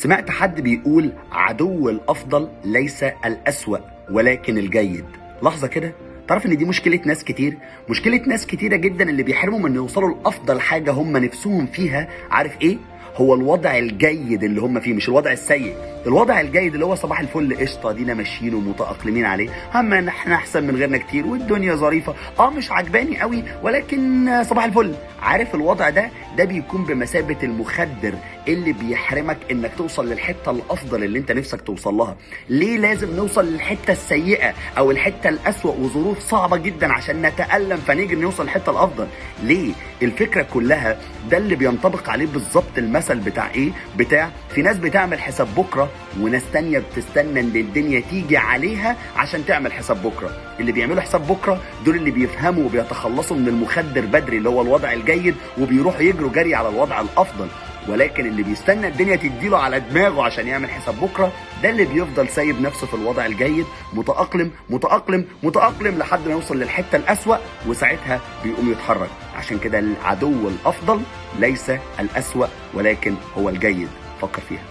سمعت حد بيقول عدو الأفضل ليس الأسوأ ولكن الجيد. لحظة كده، تعرف ان دي مشكلة ناس كتير، مشكلة ناس كتيرة جدا اللي بيحرموا من يوصلوا لأفضل حاجة هم نفسهم فيها. عارف ايه؟ هو الوضع الجيد اللي هم فيه، مش الوضع السيء. الوضع الجيد اللي هو صباح الفل قشطه، دينا ماشيين ومتاقلمين عليه، اما احنا احسن من غيرنا كتير والدنيا ظريفة، مش عجباني قوي ولكن صباح الفل. عارف الوضع ده؟ ده بيكون بمثابة المخدر اللي بيحرمك انك توصل للحتة الافضل اللي انت نفسك توصل لها. ليه لازم نوصل للحتة السيئة او الحتة الاسوأ وظروف صعبة جدا عشان نتالم فنيجي نوصل للحتة الافضل؟ ليه؟ الفكرة كلها ده اللي بينطبق عليه بالظبط المثل بتاع ايه؟ بتاع في ناس بتعمل حساب بكره وناس تانية بتستنى ان الدنيا تيجي عليها عشان تعمل حساب بكره. اللي بيعملوا حساب بكره دول اللي بيفهموا وبيتخلصوا من المخدر بدري اللي هو الوضع الجيد، وبيروحوا يجروا جري على الوضع الافضل. ولكن اللي بيستنى الدنيا تديله على دماغه عشان يعمل حساب بكره، ده اللي بيفضل سايب نفسه في الوضع الجيد، متأقلم متأقلم متأقلم لحد ما يوصل للحتة الأسوأ، وساعتها بيقوم يتحرك. عشان كده العدو الأفضل ليس الأسوأ ولكن هو الجيد. فكر فيها.